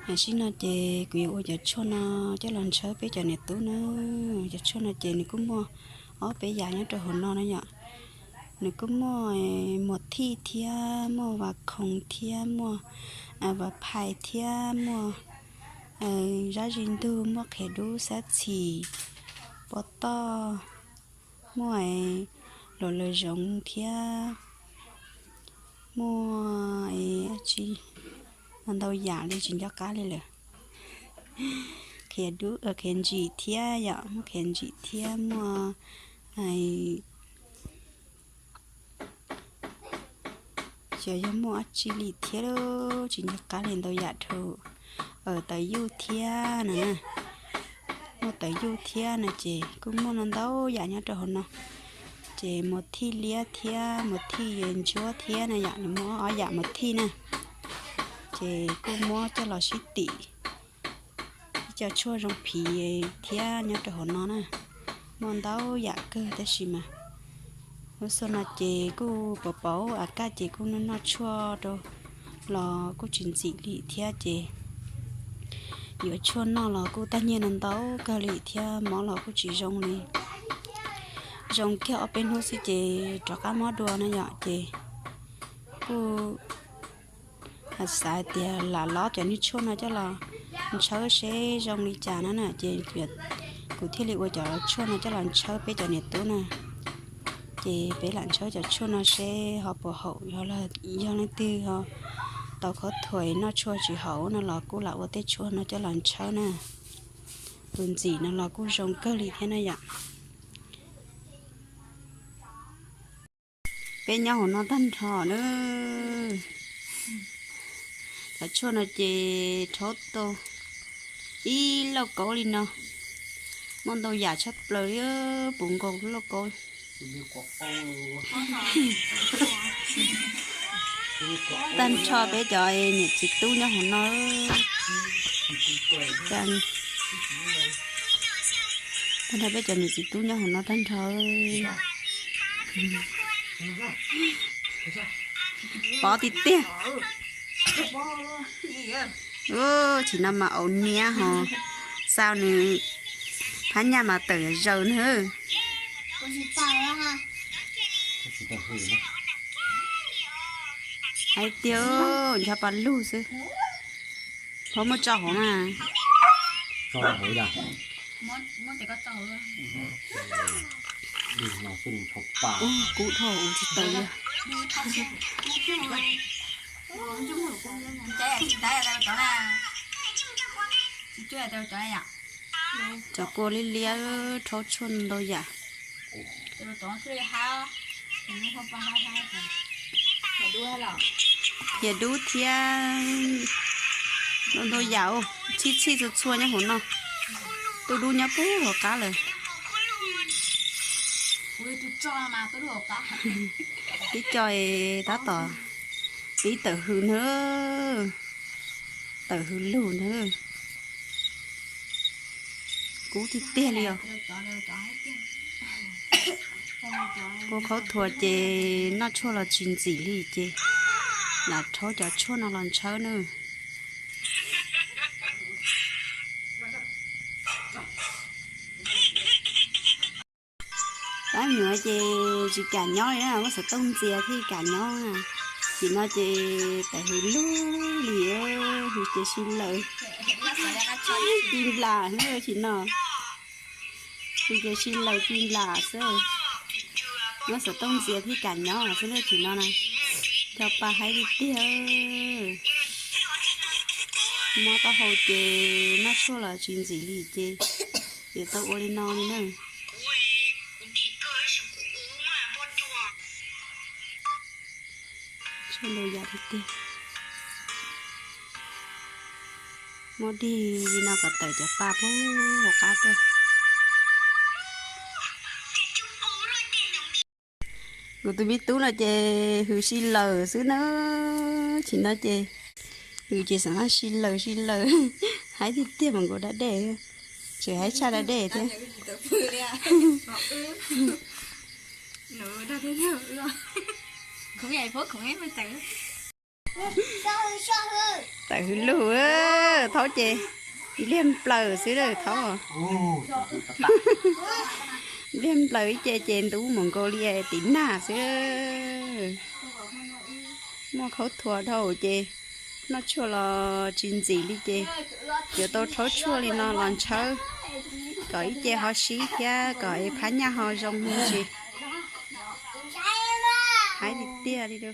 Tam sim no ces kuv yuav ua cov tshuaj no coj los ntshaw peb cov niam tub na. Cov tshuaj no ces nws kuj muaj ob peb yam nyob rau hauv no na yom. Nws kuj muaj muas thij thiab, muaj vas khoom thiab, muaj vas phais thiab, muaj zab zis ntug, muaj qhiav dub, xab txhim, pob toj, muaj luam lwm zoov thiab, muaj tsi ntau yam li tsis nco qab li lawm. Qhiav dub, qhiav ntsim thiab yom, muaj qhiav ntsim thiab, muaj xyov yog muaj dab tsi li thiab, tsis nco qab li, ntau yam dhau. Tawv yuj thiab na, muaj tawv yuj thiab na ces kuj muaj no ntau yam nyob rau hauv no. Ces muas thij liab thiab muas thij ntsuab thiab na yom, nws muaj ob yam muas thij na. Ces kuj muab coj los sib tim ib co tshuaj zoo phiv thiab nyob rau hauv no na. Muaj ntau yam kawg tab sis mas lub xyoo no ces kuj pom pom a kaj ces kuj noj noj tshuaj rau los kuj tsis ntxim li thiab ces yuav tshuaj noj los kuj tag nyiaj no ntau kawg li thiab mob los kuj tsis zoo li. Zoo kiag ob peb hnub xwb ces rov qab mob dua na yom ces kuj xav tias lam lob cov niag tshuaj no coj los ntshawb seb zoo li cas no na ces kuv thiaj li ua cov tshuaj no coj los ntshawb peb cov niam tub na. Ces peb lam ntshawb cov tshuaj no seb ho puas haum, yog leej twg ho tau khaub thuas noj tshuaj tsis haum no los kuj lam ua tej tshuaj no coj los ntshawb na. Tus ntxim no los kuj zoo kawg li thiab na yom. Peb nyob hauv no tag nrho na. Cov tshuaj no ces rhaub tau ib lauj kaub li no. Muaj ntau yam tshaj plaws li, puv nkaus lauj kaub. Tag nrho peb cov niam txiv tub nyob hauv no. Tag nrho peb cov niam txiv tub nyob hauv no tag nrho. Pov tiag tiag. Tsis no mas aus niab ho xav nws phab nyaj mas tawm zaws na. Hais tias ncho pa lug xwb. Pov muab tso hauv na. Kub dhau ua tsis tau li. Cov kua liab liab rhaub tshuaj ntau yam. Hiav dub thiab ntau ntau yam, txhij txhij txhua txhua nyob hauv no. Tuj dub nyob puag hauv qab lawm. Ib co tab tom pib tawm hws na, tawm hws lug na. Kub tiag tiag li os. Kua khaub thuas ces noj tshuaj los tsis ntxim li ces lam rhaub cov tshuaj no los ntshawb na. Pab nyuam ces tsis kam nyob li na, muab xov tooj ntxias thiaj kam nyob. Tim no ces tawm hws lug li, hws ces si laws ci nplas xwb tim no. Hws ces si laws ci nplas xwb. Muab xov tooj ntxias thiaj kam nyob xwb na tim no na. Cov pa haib tiag tiag. Mob taub hau ces noj tshuaj los tsis ntxim li ces yuav tau ua li no li na. Tshuaj ntau yam tiag tiag. Muab dig li no kom tawm cov pa puag hauv qab tuaj. Kuv tus me tub no ces hws si laws xwb na. Tim no ces hws ces xav mas si laws si laws. Haib tiag tiag mas nkaus da dej, tseem haib tshaj da dej thiab. Tawm hws lug. Thaub ces liag nplaws xwb lawm thaub. Liag nplaws ib ce ces ntub mus nkaus li tim nag xwb. Muaj khaub thuas dhau ces noj tshuaj los tsis ntxim li ces yuav tau rhaub tshuaj li no los ntshawb kom ib ce ho sib thiab kom es phab nyaj ho zoo me ntsis. Haib tiag tiag li.